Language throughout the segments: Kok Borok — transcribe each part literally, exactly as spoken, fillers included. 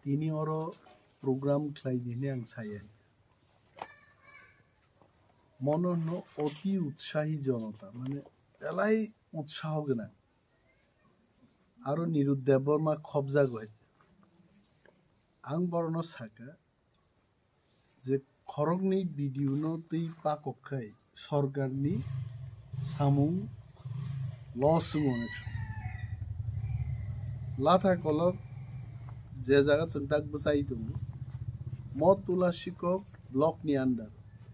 Tini oro program khlai di hwnwi ang saya. Mono hwno oti utsahi jonota, mane belai utsaho gwnang. Aro Nirud Debbarma khobjago hai. Ang borokno saka je khoroknwi video no twi pakok khai sorkarni samung loss wngo onek somoy. Latha kolok je jaga chwng tak bwchai tongo, mo Tulasikok block ni under.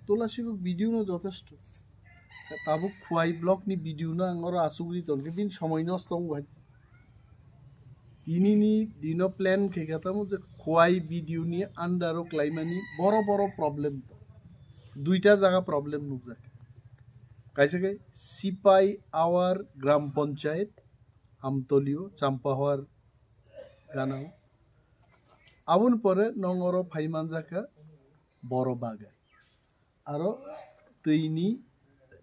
Tulasikok video no jotesto. Tabuk Khwai block ni video no ang oro asugri tonkhe bini somoi nosto wngbo hai. Tini ni dino plan khe kha tamo je Khwai video ni under o klaimani boro boro problem. Duita jaga problem nukjak. Kaisa khe Sipai Awar Gram Panchayat, Amtolio, Champahwar ganao. Aboni pore nong oro phai manjakha Boro Bagai. Aro twi ni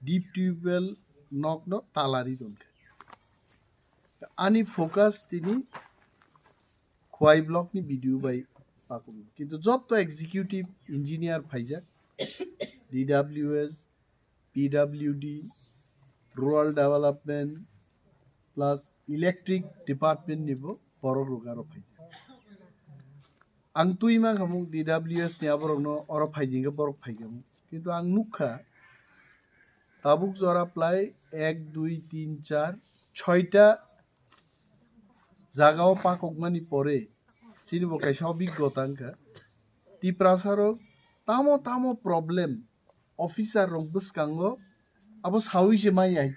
deep tubewell nok no talari tonkha. Ani focus tini Khwai block ni video bai pakung. Kintu jotto executive engineer phaijak, D W S, P W D, rural development, plus electric department ni bo borok rok aro phaijak. Ang twi mankha mung D W S ni aborok no oro phaidi hwnkhe borok phaikha mung. Kintu ang nukha tabuk jora plai ek, dui, tin, char, soita jaga o pakokmani pore chini bo kaisa obiggota wngkha. Tiprasa rok tamo tamo problem officer rok bwskango abo sawi se manya.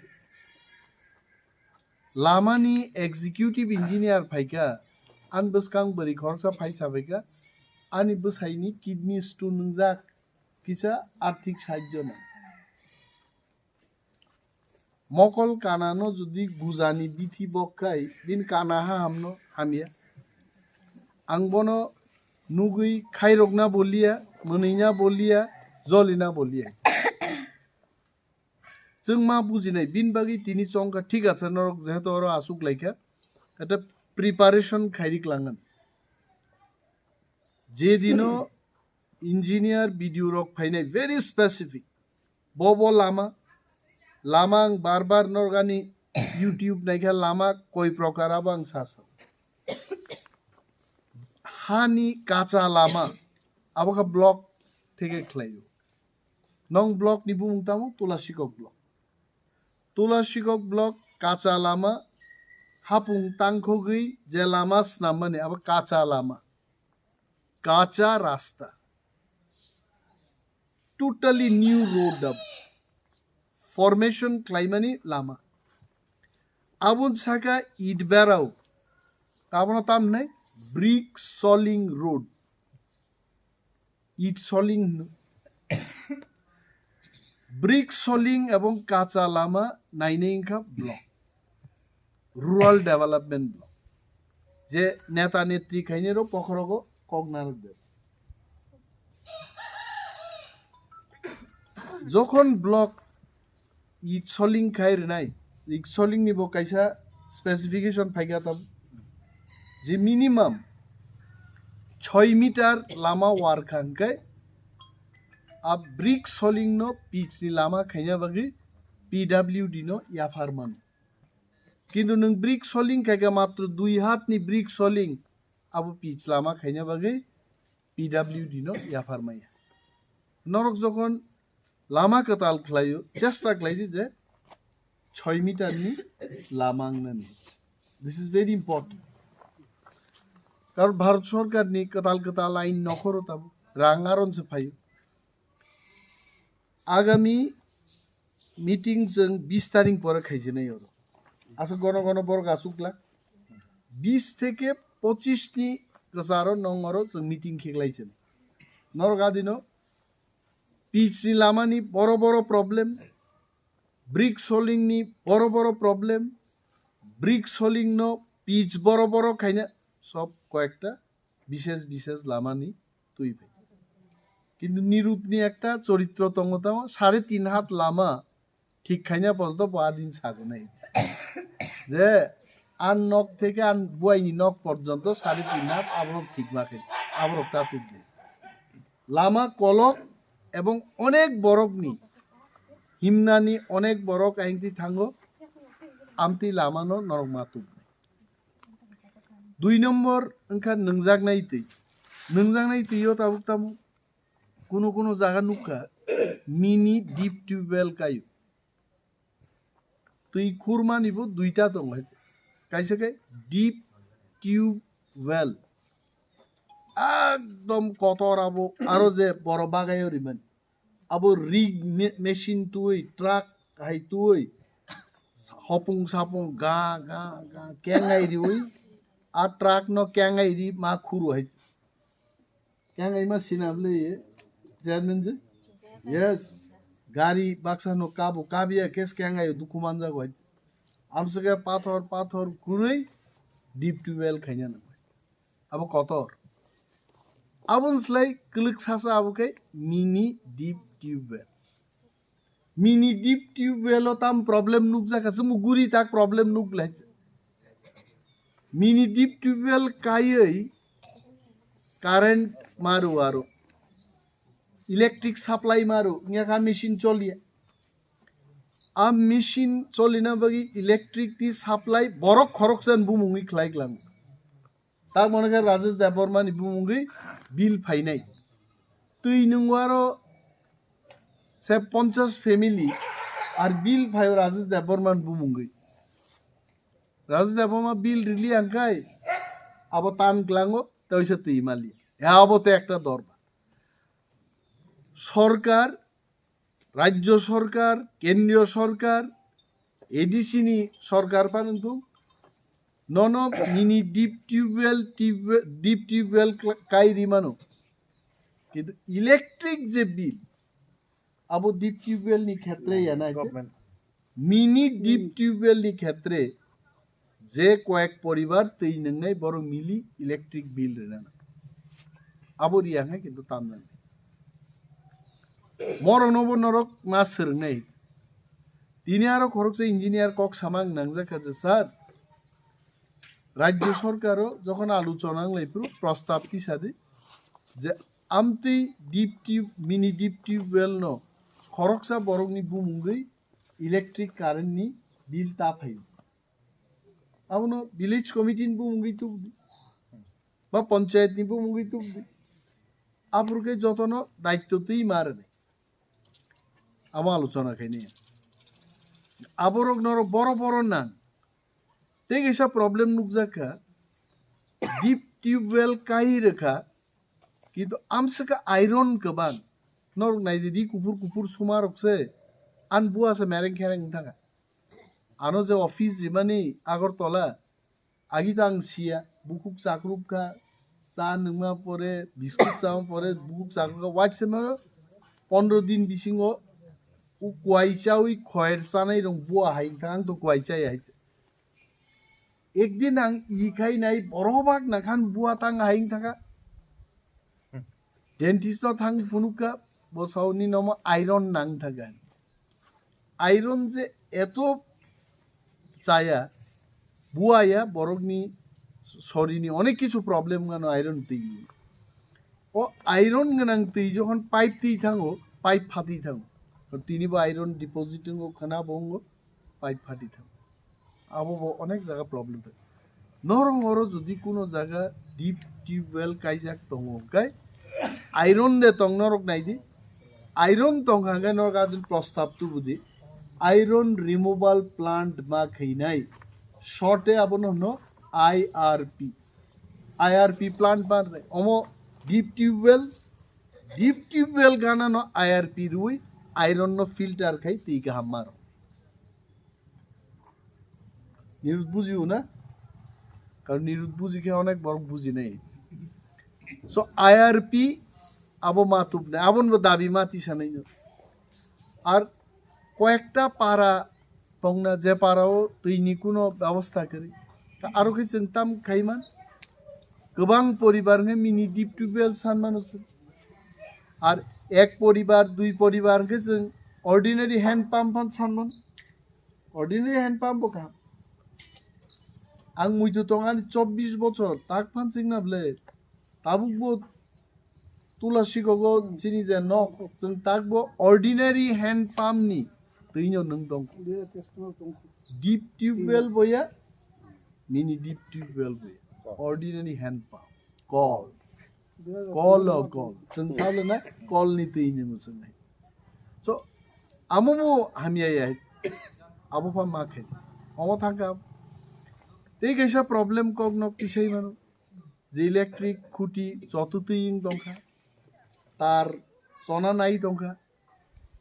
Lamani executive engineer phaikha, ani bwskang bwrwi khoroksa phai saphaikha, ani bwsaini kidney stone wngjak, kisa arthik sahajyo nang. Mokol kanano jodi gujani bithi bok khai, bini kana ha hamno hamya. Ang bono nugwi khairokna boliya, mwnwina boliya, jolina boliya. Chwng ma bujinai, bini bagwi tini chongkha, thik acha norok jehetu oro asuk laikha, eta preparation khairi klangan. Je dino engineer B D O rok phainai very specific. Bo bo lama, lama ang bar bar norgani YouTube naikha lama koi prokar abo ang sasa. Hani kacha lama, abo kha block theke khlaio. Nong block ni bumung tamo Tulasikok block. Tulasikok block kacha lama, hapung tangkhogwi je lama snammani abo kacha lama. Kacha rasta. Totally new road abo. Formation khlaimani lama. Aboni saka it berao. Abono tamhinai brick soling road. It soling hino. Brick soling ebong kacha lama nainai wngkha block. Rural development block. Je neta netri khainai rok pokhorogo kok narwk de. Jokhon block it soling khai rwnai, it soling ni bo kaisa specification phaikha tam, je minimum soi meter lama war kha hwnkhe a brick soling no pitch ni lama khaina bagwi P W D no yaphar mano. Kintu nwng brick soling khaikha matro dui hat ni brick soling abo pitch lama khaina bagwi P W D no yaphar maya. Norok jokhon lama kwtal khlaio, chesta khlai di je soi meter ni lama wngnani. This is very important. Karon Bharat Sorkar ni kwtal kwtal ain nokhoro tabo rang aron se phaio. Agami meeting chwng bis tarik pore khaijinai oro. Aswk gono gono borok aswk glak. Bis theke pochis ni kwcharo nong oro chwng meeting khe glai chwng. Norok adino pitch ni lama ni boro boro problem, brick soling ni boro boro problem, brick soling no pitch boro boro khaina sob koyekta bishes bishes lama ni twi phai. Kintu Nirud ni ekta choritro tongo tamo, sare tin hat lama thik khaina porjonto bo adin sago nai. Je An nok theke an buaini nok porjonto sare tin hap aborok thik ma khe, aborok ta tubdi. Lama kolok ebong onek borokni himnani onek borok aingti thango, amtwi lamano norok ma tubdi. Dui nombor wngkha nwngjaknai twi. Nwngjaknai twi o tabuk tamo kuno kuno jaga nukha mini deep tubewell kaio. Twi khurmani bo duita tongo hai. Kaisa khe deep tubewell. Ekdom kotor abo aro je boro bagaio rimani. Abo rig me-, machine twi, truck hai twi, hopung sapung ga, ga, ga, kengai riwi, a truck no kengai ri ma khuru hai. Kengai ma sinam le ye, chairman je? Yes. Gari baksa no kabo, kabiya kes kengai dukhu manjago hai. Amsaka pathor, pathor kurui, deep tubewell khaina nang. Abo kotor. Aboni slai kwlwk sasa abo khe mini deep tubewell. Mini deep tubewell o tam problem nukjakha, chwng guri tak problem nuklai. Mini deep tubewell kaiwi current maru aro. Electric supply maru, wngya kha machine choliya. A machine cholina bagwi electric ni supply borok khoroksa ni bumungwi khlai klang. Tak mane khe Rajesh Debbarma ni bumungwi bill phainai. Twi nungwaro se ponchash family ar bill phaio Rajesh Debbarma ni bumungwi. Rajesh Debbarma bill rili angkai abo tan klango tei oisa twi mali. Ya abo te ekta dorba. Sorkar, Rajya Sorkar, Kendriya Sorkar, A D C ni sorkar panung thung, nono mini deep tubewell, tubewell, deep tubewell kla-, kai ri mano. Kintu electric je bill, abo deep tubewell ni khetre ya na khe? Government. Mini deep tubewell ni khetre je koyek poribar twi nwngnai borok mili electric bill rina nang. Abo riya khe kintu tamjani. Morokno bo norok ma swrwngnai. Tini aro khoroksa engineer kok samang nangjakha je, "Sir, Rajya Sorkaro jokhon aluchona wnglaipru prostab tisadi je amtwi deep tube, mini deep tubewell no khoroksa borokni bumungwi electric current ni bill ta phaio." Abono village committee ni bumungwi tubdi ba panchayat ni bumungwi tubdi. Aphuru khe jotono daitto twi ma rwnai. Amo aluchona khainai. Aborok norok boro boro nang. Tei kaisa problem nukjakha. Deep tubewell kai rwkha. Kintu amswkha iron kwbang. Norok naidi di kuphur kuphur suma rok se. An bua se mereng khereng wng thangkha. Ano je office rimani Agartala, agi to ang siya, bukhuk chakrupkha, cha nungma pore, biscuit chama pore, bukhuk chakrupkha, waisa mano pondro din bisingo u kwai chawi khoer chanai rong bua hai wngkha, ang to kwai chaya hai. Ekdin ang ikhai nai borok bak nakhan bua tang hai wngkha. Dentist no thang phunukha, bo sauni nomo iron nang thangkha. Iron je eto chaya, buaya borokni sorini onek kichu problem gano iron twi. O iron gwnang twi jokhon pipe twi thango, pipe phatwi thango. Tini bo iron deposit wngo khana bo wngo. Pipe phati thang. Abo bo onek jaga problem thang. Norok oro jodi kuno jaga deep tubewell kaijak tongo hwnkhe iron de tong norok naidi. Iron tong hwnkhe norok adin prostab tubudi. Iron removal plant ma khainai. Short e abono hwno I R P. I R P plant ma rwnai. Omo deep tubewell, deep tubewell gana no I R P rwi iron no filter khai twi kaham maro. Nirud bujiu na? Karon nirud buji khe onek borok bujinai. So I R P abo ma tubnai, aboni bo dabi ma tisanai no. Ar koyekta para tongna je para o twi ni kuno bebosta kwrwi. Ta aro khe chwng tam khaiman. Kwbang poribar hwnkhe mini deep tubewell sanmano chwng. Ar ek poribar, dui poribar hwnkhe chwng ordinary hand pump phan sanmano. Ordinary hand pump bo kaham. Ang muitu tong ani chobbish bochor, tak phan singna ble. Tabuk bo tula sikogo chini je nok, chwng tak bo ordinary hand pump ni twino nwng tong. Deep tubewell boya, nini deep tubewell boya. Ordinary hand pump. Kol. Kol o kol. Chwng salo na kol ni twi ni mwswng nai. So, amo bo hamya ya. Abo pha ma khe. Omo thangka. Tei kaisa problem kok nok tisai mano. Je electric khuti joto twi wng tongkha. Tar chona nai tongkha.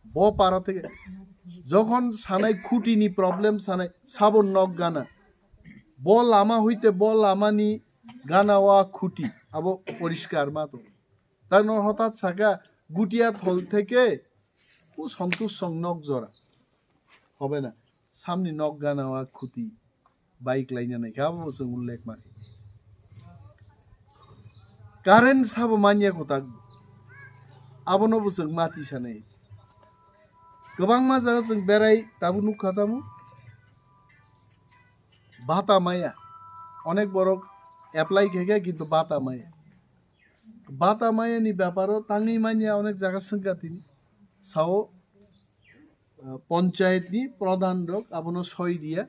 Bo para theke jokhon sanai khuti ni problem sanai sabo nok gana. Bo lama hoite bo lama ni gana wa khuti abo poriskar ma to. Tak no hotat saka gutia thol theke u Santosh song nok jora. Hobe na samni nok gana wa khuti. Bike laina nai kha, abo bo chwng ullek ma khe. Current sabo manya kwtak, abono bo chwng mati sanai. Kwbangma jaga chwng berai tabuk nukha tamo. Bata maya. Onek borok apply khe khe kintu bata maya. Bata maya ni beparo tangwi manya onek jaga swngkha tini. Sao, ah, panchayat ni pradhan rok abono soi dia.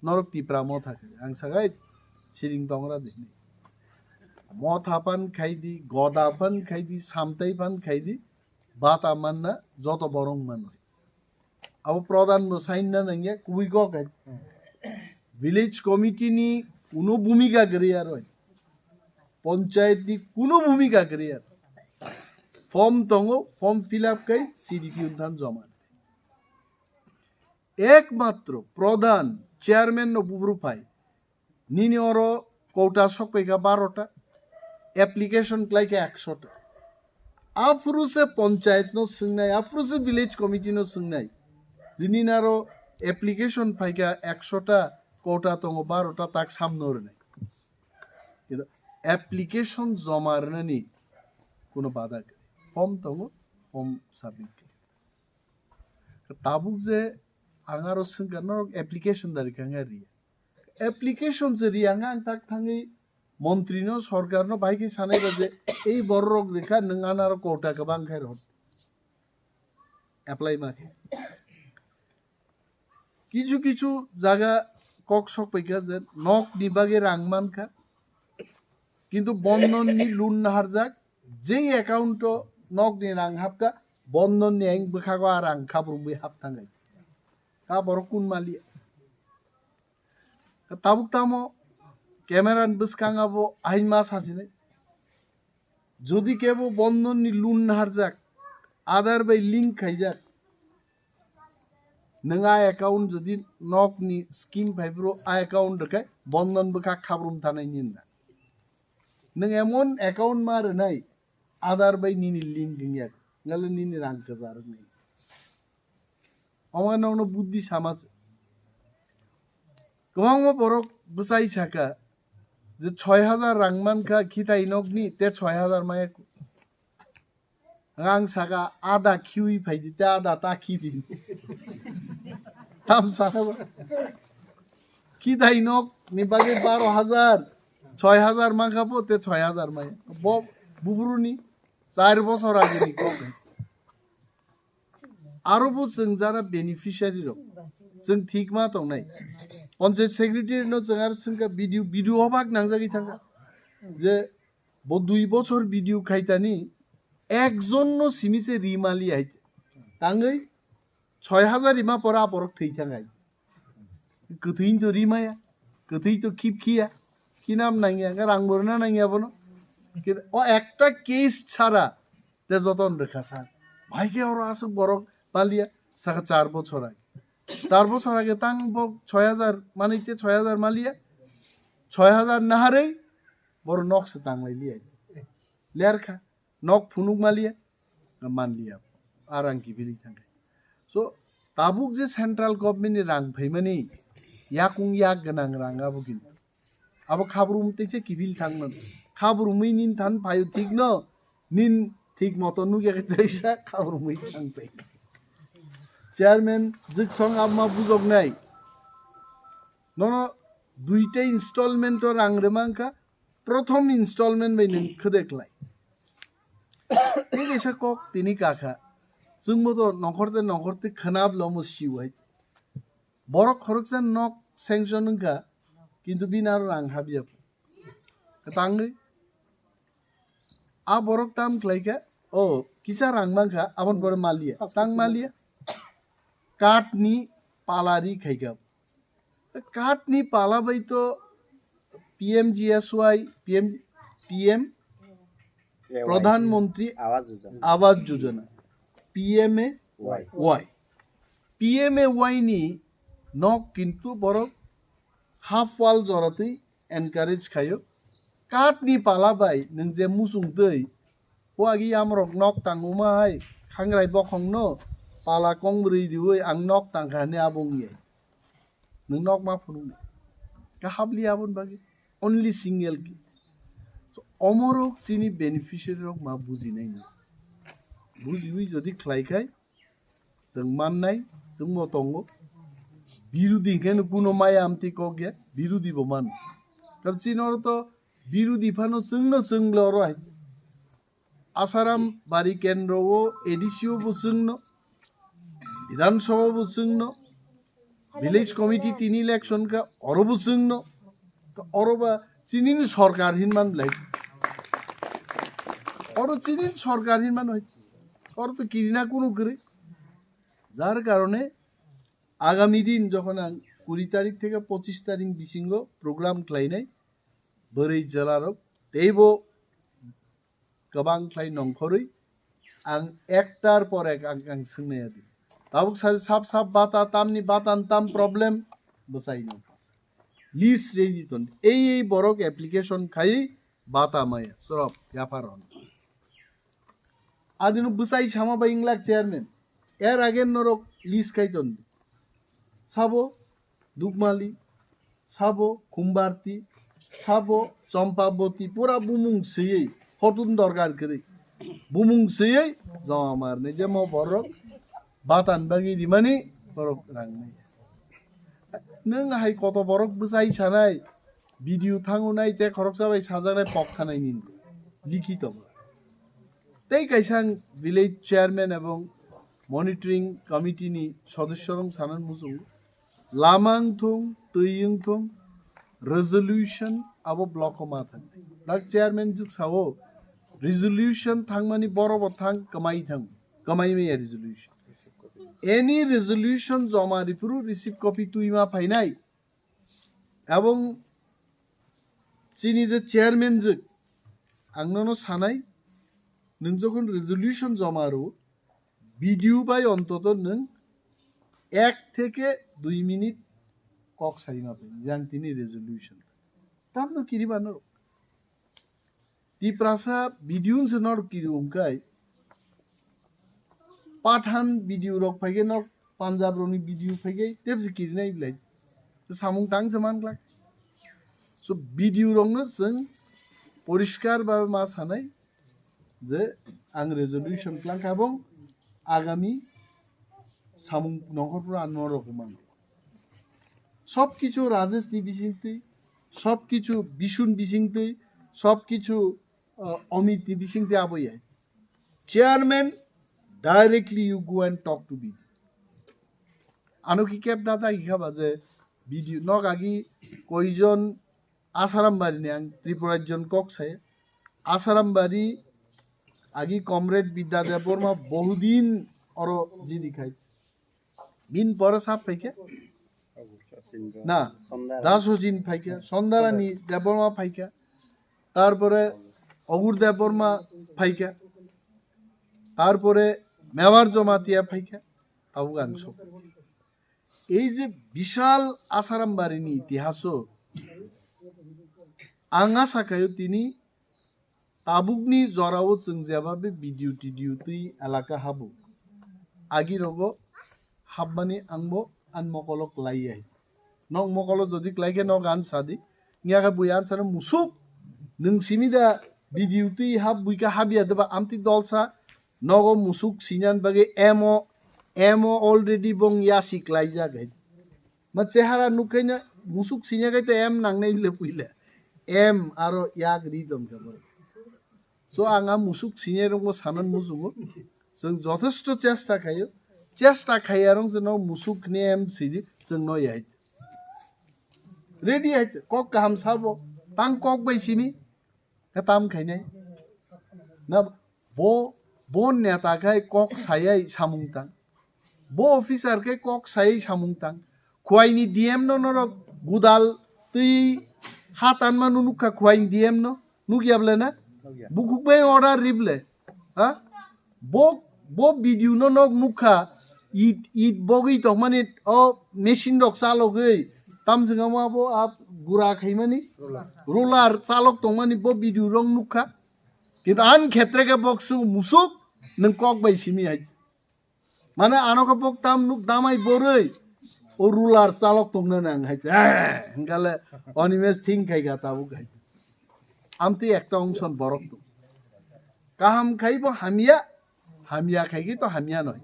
Norok Tipra motha khe. Ang sagai siring tongra di. Motha phan khai di, goda phan khai di, samtai phan khai di, bata manna joto borong mano. Abo pradhan bo sainna nangya kubui kok hai. Village committee ni kuno bhumika kwrwi aro. Panchayat ni kuno bhumika kwrwi aro. Form tongo, form fill up khai C D P unthan joma. Ekmatro pradhan chairman no bubru phai. Nini oro kota sokpaikha barota, application klaikha ekshota. Aphuru se panchayat no swngnai, aphuru se village committee no swngnai. Dini naro application phaikha ekshota, kota tongo barota tak samno rwnai. Kintu application joma rwnani kuno bada kwrwi. Form tongo, form submit khlai. Tabuk je ang aro swngkha norok application da rikha wngya riya. Application se riya wngkha ang tak thangwi montri no sorkar no bahai khe sanai ba je ei borok rikha nwng anaro kota kwbang khai rw. Apply ma khe. Kichu kichu jaga kok sok paikha je nok ni bagwi rang mankha. Kintu bondon ni loan naharjak, jei account o nok ni rang hapkha, bondon ni eng bwkhago a rang khabrumwi hap thangai. Ta borok kun maliya. Tabuk tamo camera ni bwskang abo ain ma sasinai. Jodi kebo bondon ni loan naharjak, Aadhaar bai link khaijak, nwng a account jodi nok ni scheme phaiphuru a account rwkhe bondon bwkha khabrum thanai nini na. Nwng emon account ma rwnai, Aadhaar bai nini link wngya, ngale nini rang kwchar wngnai. Omo nokno buddhi sama se. Kwbangma borok bwsai saka je soi hajar rang mankha khitai nokni, te soi hajar maya. Ang saka ada khiwi phaidi, te ada ta khidi. Tam saka ba. Khitai nok ni bagwi baro hajar, soi hajar mankha po, te soi hajar maya. Bo bubruni char bosor agini kok. Aro bo chwng jara beneficiary rok, chwng thik ma tongnai. Panchayat secretary no chwng aro swngkha B D O, B D O obak nangjagwi thangkha. Je bo dui bochor B D O khaitani ekjon no simi se ri mali hai. Tangwi soi hajar rima pora aporok thwi thangai. Kwthwi to rimaya, kwthwi to khip khiya, khinam nangya, rang borna nangya bono. Khe o ekta case chara te joton rwkha sa. Bhai khe oro aswk borok maliya, saka char bochor age. Char bochor age tang bo soi hajar manwi te soi hajar maliya. Soi hajar naharwi boro nok se tanglai liya. Lerkha, nok phunuk maliya, manliya. Arang kibili thangkhe. So, tabuk je central government ni rang phaimani yakung yak gwnang rang abo kintu. Abo khabrum teisa kibil thangmano. Khabrumwi nin than phaio thikno, nin thik moto nukya khe teisa khabrumwi thang phai. Chairman Jiksong Abma bujoknai. Nono Duita installment o rang rwma wngkha, prothom installment bai nwng khwde khlai. Tei kaisa kok tini kakha, chwngbo to nokhorte nokhorte khwnablomo siwai. Borok khoroksa nok sanction wngkha, kintu bini aro rang habya. Tangwi a borok tam khlaikha, o kisa rang mankha, aboni pore maliya, tang maliya. Card ni pala ri khaikha. Card ni pala bai to P M G S Y, P M, P M Pradhan Mantri Awas Yojana. Awas Yojana, P M A Y. P M A Y ni nok kintu borok half wall joratwi encourage khaio. Card ni pala bai nwng je muchung twi, o agi yamrok nok tanguma hai khangrai bokhong no pala kong bwrwi riwi ang nok tangkha hwnwi abo wngya. Nwng nok ma phunuknai. Ka habli aboni bagwi. Only single case. So, omorok chini beneficiary rok ma bujinai ni. Bujiwi jodi khlai khai, chwng mannai, chwngbo tongo. Birudi hinkhe no kuno maya amtwi kok ya, birudi bo mano. Karon chini oro to birudi phano chwngno chwnglo oro hai. Asaram bari kendro o A D C o bo chwngno, Bidhan Sabha bo chwngno, village committee tini election kha oro bo chwngno, oro ba chini ni sorkar hinman lai, oro chini ni sorkar hinman hoi, oro to kirina kunu kwrwi, jar karone agami din jokhon ang kuri tarik theke pochis tarik bisingo program khlainai, bwrwi jwlarok teibo kwbang khlai nongkhorwi ang ektar por ek ang, ang swngnai adi. Tabuk sa sap sap bata tamni bata tam problem bwsai no. List ready ton. Ei ei borok application khai bata maya. Sorop yapar hon. Adino bwsai sama bai inglak chairman. Er agen norok list khai ton. Sabo Dukmali, sabo Khumbarti, sabo Chompaboti, pura bumung seyei, hotun dorkar kwrwi. Bumung seyei, joma marni, je mo borok batan bagwi rimani, borok rangnai. Nwng hai koto borok bwsai sanai, video thangunai, te khoroksa bai sajaknai pok thanai nini, likhito. Tei kaisa ang village chairman ebong monitoring committee ni sodosyo rok sanani muchungo. Lama wngthung, twi wngthung, resolution abo block o ma thang. Dak chairman jwk sao, resolution thangmani boro bo thang, kwmai thang, kwmai maya resolution. Any resolution joma riphuru receive copy twi ma phainai. Ebong chini je chairman jwk, ang nono sanai, nwng jokhon resolution joma rwo, video bai ontoto nwng ek theke dui minute kok sai ma pai, yang tini resolution. Tamno kiri bano. Tiprasa video se nor kiri wngkai. Pathan video rok phaikhe nok Punjab rokni video phaikhe tebse kirinai belai. Samung tang se manglak. So video rokno chwng poriskar babe ma sanai je ang resolution klang kha bong agami samung nongkhor pura norok man. Sob kichu Rajesh ni bisingtwi, sob kichu Bishun bisingtwi, sob kichu, uh, Amit ni bisingtwi abo ya. Chairman, directly you go and talk to B D O. Ano ki kep data ki khaba je B D O nok agi koijon Asaram bari ni ang Tripura jon kok sai. Asaram bari agi comrade Bidya Debbarma bohudin oro jidi khai. Bin pore sap phaikhe? Na, Dasojin phaikhe, Sondarani Debbarma phaikhe, tarpore Ogur Debbarma phaikhe, tarpore Mewar Jamatia phaikhe, tabuk ang sok. Ei je bishal Asaram bari ni itihaso ang asa khaio tini Tabukni jorao chwng jeba be video tidio twi elaka habo. Agi rogo hapmani angbo an mokolo klai yai. Nok mokolo jodi klai khe nok an sadi. Ngiya khe bui an sano musuk. Nwng simi da video twi hap bui khe hap ya deba amtwi dolsa. Nogo musuk sinan bagwi emo, emo already bong yasi klai jak hai. Ma chehara nukhaina musuk sinya kai to M nangnai le puila. M aro yak ri jom khe borok. So ang a musuk sinya rokbo sanan mujugo. Chwng jothesto chesta khaio. Chesta khaiya rong chwng no musuk ni M sidi chwng no yai. Ready hai kok kaham sabo. Tang kok bai simi. Khe tam khainai. Na bo, bo neta khai kok sayai samung tang. Bo officer khe kok sayai samung tang. Khwai ni D M no norok gudal twi ha tanma no nukha khwai ni D M no. Nukya ble na? Nukya. Bukhuk bai order rible. Ha? Bo, bo video no nok nukha. It, it bogwi tongmani o machine rok chalogwi. Tamswngamo abo a gura khaimani. Roller. Roller chalok tongmani bo video rok nukha. Kintu an khetre khe bok swng musuk nwng kok bai simi hai. Mane ano khe bok tam nuk damai borwi o ruler chalok tongna nang hai. Eh, hingkale Animesh thing khai ga tabuk hai. Amtwi ekta ongson borok tong. Kaham khai bo hamya, hamya khai ki to hamya noi.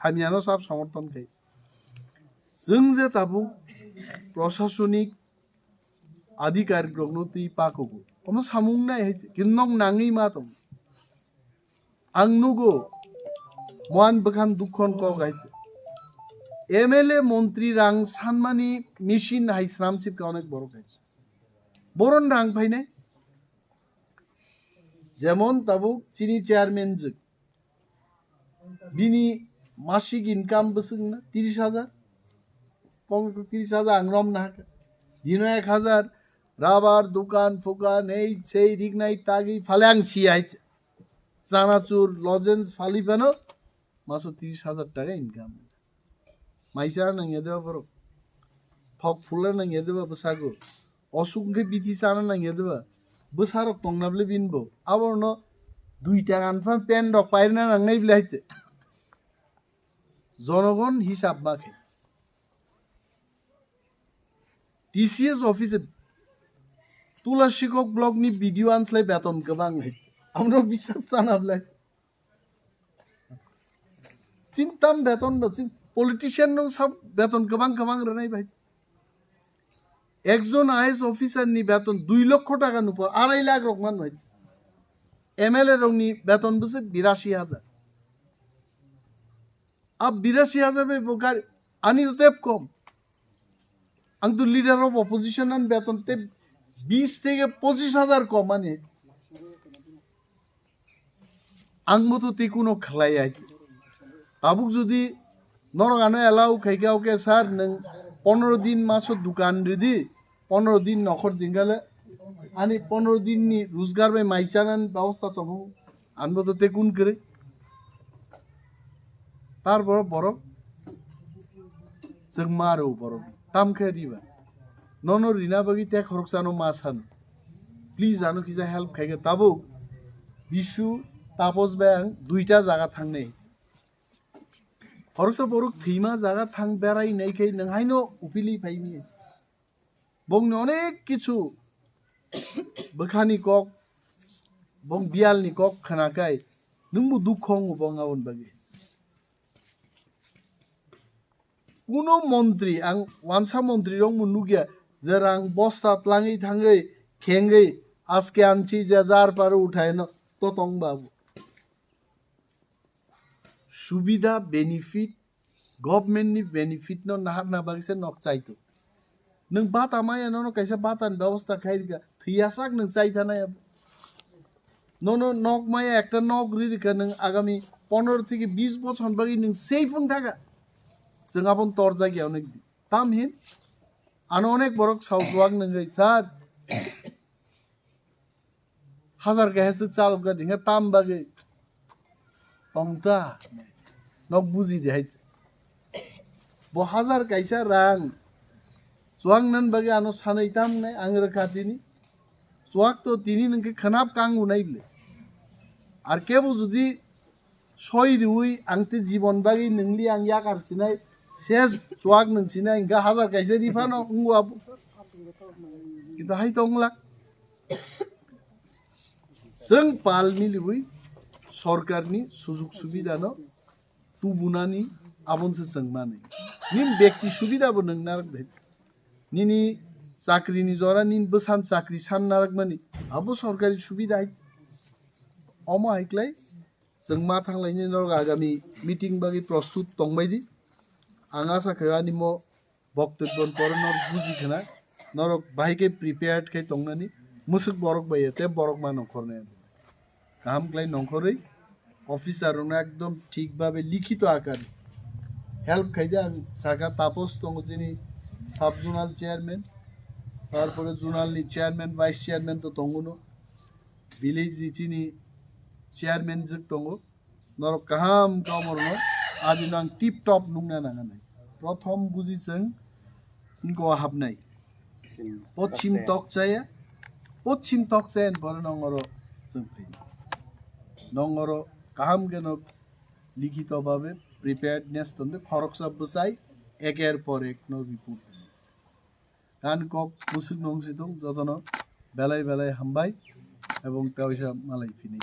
Hamya no sab somorthon khai. Chwng je tabuk prosasonik adhikarik rokno twi pakogo. Omo samung nai hai, kintu nok nangwi ma tong. Ang nugo, moan bwkhan dukhon kok hai. M L A montri rang sanmani machine hai sramsip ka onek borok hai. Boron rang phainai. Jemon tabuk chini chairman jwk. Bini masik income bwswk na tiris hajar. Pong tiris hajar ang rom na haka. Dino ek hajar rabar dukan fukan ei sei rignai tagi phale ang si hai. Chanachur lozenge phali phano maso tiris hajar taka income. Mai chana nangya deba borok. Thok phulna nangya deba bwsago. Osuk wngkhe bithi chana nangya deba. Bwsarok tongna bwle bini bo. Abono dui taka anphan pen rok pairwna nangnai bwle haite. Jonogon hisab ma khe. T C S office Tulasikok block ni B D O anslai beton kwbang hai. Amno bisas chana bwle. Chin tam beton ba chin politician no sab beton kwbang kwbang rwnai bai. Ekjon I A S officer ni beton dui lokho taka nupor arai lakh rok man bai. M L A rok ni beton bwswk birashi hajar. A birashi hajar bai bo gari ani to tep kom. Ang to leader of opposition ani beton te bis theke pochis hajar kom ani. Ang bo to tei kuno khlai ya. Tabuk jodi norok ano allow khai khe, okay sir, nwng pondro din maso dukan ridi, pondro din nokhor jingale ani pondro din ni rojgar bai mai chanani bebosta tongo. Ang bo to tei kun kwrwi. Tar borok borok chwng ma rw borok tam khe riba. Nono rina bagwi tei khoroksano ma sano. Please ano kisa help khai khe tabuk Bisu Tapos bai ang duita jaga thangnai. Khoroksa borok thwima jaga thang berai nai khe nwng haino upili phai mia. Bongni onek kichu bwkhani kok, bong biyalni kok khna kai nwngbo dukho wngo bong aboni bagwi. Kuno montri, ang wansa montri rok bo nukya je rang bosta tlangwi thangwi khengwi aske anchi je jar paro uthai no to tong babu. Subida benefit, government ni benefit no naharna bagwi se nok chaito. Nwng bata maya nono kaisa bata ni bebosta khai rika, thwiyasak nwng chai thana ya. Nono nok maya ekta nok ri rika nwng agami pondro theke bis bochor bagwi nwng safe wng thaka. Chwng abon torjak ya onek di. Tam hin ano onek borok sao buwak nwngwi sir. Hajar kaisa swk chalok gadi hwnkhe tam bagwi tongta nok buji di hai. Bo hajar kaisa rang chuwak nan bagwi ano sanwi tam wngnai ang rwkha tini. Chuwak to tini nwngkhe khwnap kang unai bwle. Ar kebo jodi soi riwi ang te jibon bagwi nwngli ang yakar sinai ses chuwak nwng sinai hwnkhe hajar kaisa riphano wngo abo. Kintu hai tongla. Chwng pal miliwi sorkarni sujug subidano tubunani abonse chwng manwi. Nini bekti subidabo nwng narwk de. Nini chakri ni jora nini bwsan chakri san narakmani abo sorkari subida hai. Omo hai klai chwng ma thanglaini norok agami meeting bagwi prostut tongbai di. Ang asa khaio ani mo boktobyo pore norok buji khna, norok bahai khe prepared khai tongnani, mwswk borok bai ya tei borok ma nongkhornai. Kaham khlai nongkhorwi officer rokno ekdom thik babe likhito akar help khaide. Ang saka Tapos tongo chini sub zonal chairman, tarpore zonal ni chairman, vice chairman to tongo no, village ni chini chairman jwk tongo. Norok kaham khe omorno adino ang tip top nukna nang nai. Prothom buji chwng wngko hapnai. Pochim tok chaya, pochim tok chaya ni pore nongoro chwng phai. Nongoro kaham khe no likhito babe preparedness tonde khoroksa bwsai eker por ek no report. Ani kok musuk nong situng jotono belai belai hambai ebong kaisa malai phinai.